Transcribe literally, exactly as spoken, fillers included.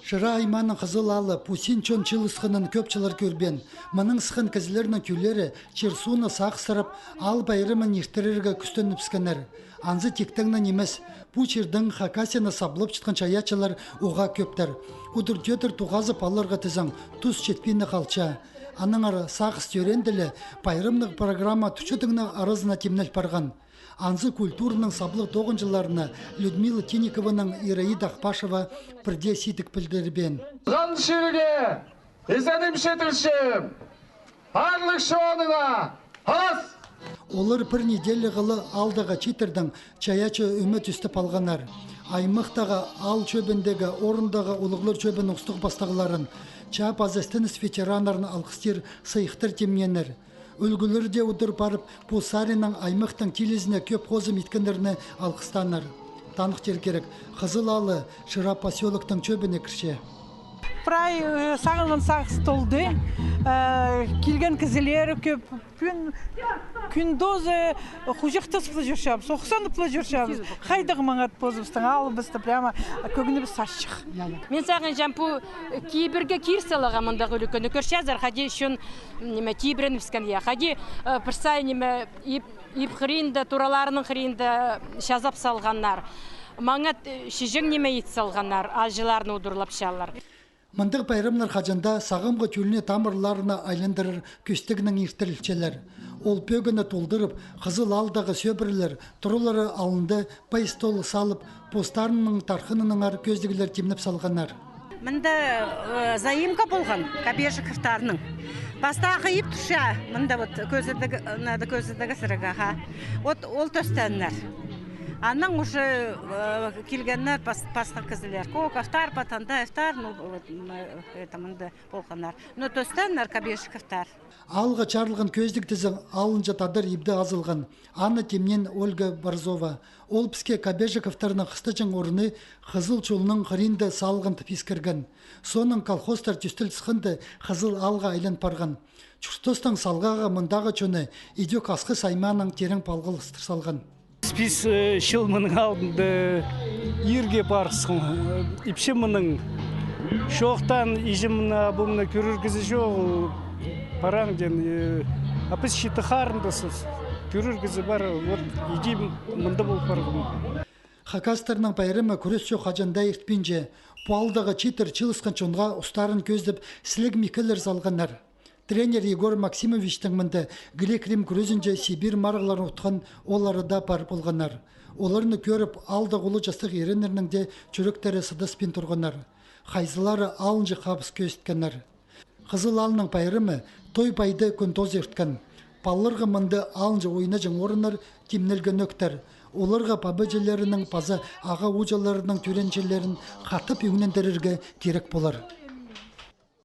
Шира аймааның Хызыл аалы пу син чон чыылысханын кӧп чыллар кӧрбеен. Мынаң сыххан кізілернің тӧллері чир-сууны сағыстырып, аал пайрамын иртірерге кӱстенібіскеннер. Анзы тиктең нимес, пу чирдең Хакасияны саблапчатхан чайаачылар уғаа кӧптер. Удур-тӧдір тоғазып аларға тізең, тус читпин не халча. Аннаңар сағыс тӧреенде ле пайрамнығ программа тӱсчедеңнің аразына тимнел парған. Анзы культураның саблығ тоғынҷыларына Людмила Тинникованаң Ираида Ахпашева пірдее сидік пілдірбеен. Хан чирге изенімҷе тілчем, аарлығ чоныңа ас! Олар пір неделя хыла аалдағы чииттердең чайаачы ӧме тӧстеп алғаннар. Аймахтағы аал чӧбіндегі орындағы улуғлар чӧбінің устағ-пастағларын, чаа паза істеніс ветераннарын алғыстир сыйыхтар тимнееннер. Ӱлгӱлер дее удур парып, пу саринаң аймахтың тилізіне кӧп хозым иткеннерні алғыстааннар. Таныхтир кирек, Хызыл аалы Шира посёлоктың чӧбіне кірче. Прай, э, сағынған сағыс толды. Э, килген кізілер кӧп. Кӱн, кӱн тоозы хуҷахтасып ла чӧрчебіс, охсанып ла чӧрчебіс. Хайдағ маңат позыбыстың аалыбысты, прямо кӧңнібіс ачых. Мин сағынчам, пу, э, кибірге кир саларға мындағ ӱлӱкӱнні кӧрчезер, хайди чон, ниме, тибіренібіскен, я. Хайди, э, пір сай, ниме, иб, иб хыринда, тураларының хыринда чазап салғаннар. Маңат, э, чиҷең ниме ит салғаннар, аалҷыларны удурлапчалар. Мындағ пайрамнар хаҷан даа сағамғы тӧлні тамырларына айландырар кӧстегнең иртірілчелер. Ол пӧгінні толдырып, Хызыл аалдағы сӧбірелер туралары алнында пай стол салып, постарының тархынынаңар кӧзідіглер тимнеп салғаннар. Мында, э, заимка полған Кобежиковтарның. Пастағы иб турча, мында вот кӧзідіг, надо кӧзідіг сіріг, аха. Вот ол тӧстееннер. Анаң уже, э, килгеннер пас-, пасха кізілер. Коковтар, Батандаевтар, ну, вот, м, э, это мында полғаннар. Но тӧстееннер Кобежиковтар. Аалға чарылған кӧзідіг тізең алынҷа тадар ибде азылған. Аны тимнеен Ольга Борзова. Ол піске Кобежиковтарның хыстаҷаң орны Хызыл чолның хыринда салылған тіп искірген. Соонаң колхозтар тӧстел сыхханда Хызыл аалға айлан парған. Чуртастың салғағы мындағы чонны идӧк Асхыс аймаанаң тирең палғалыстыр салған. Піс, э, чыл мының алнында иирге парыбысхам, э, ипчі мының. Чоохтаан, иҷем мына, пу мына кӧрер кізі чоғыл, параң теен, э, а піс читі харындасчабыс, кӧрер кізі пар, вот, иди мында пол парғам. Хакастарның пайрамы кӱрес чох хаҷан даа иртпинче. Пу аалдағы чииттер чыылысхан чонға устарын кӧзідіп, сіліг миккелер салғаннар. Тренер Егор Максимовичтің мында грек-рим кӱрезінҷе Сибирь марығларын утхан ооллары даа пар полғаннар. Оларны кӧріп, аалдағы улуғ частығ иреннернің дее чӱректері сыдаспин турғаннар. Хайзылары алынҷа хабыс кӧзіткеннер. Хызыл аалның пайрамы той-пайда кӱн тооза ирткен. Палаларға мында алынҷа ойнаҷаң орыннар тимнелген ӧктер. Оларға паба-іҷелерінің паза аға-ууҷаларының тӧреенҷілерін хатап ӧңнендірерге кирек полар.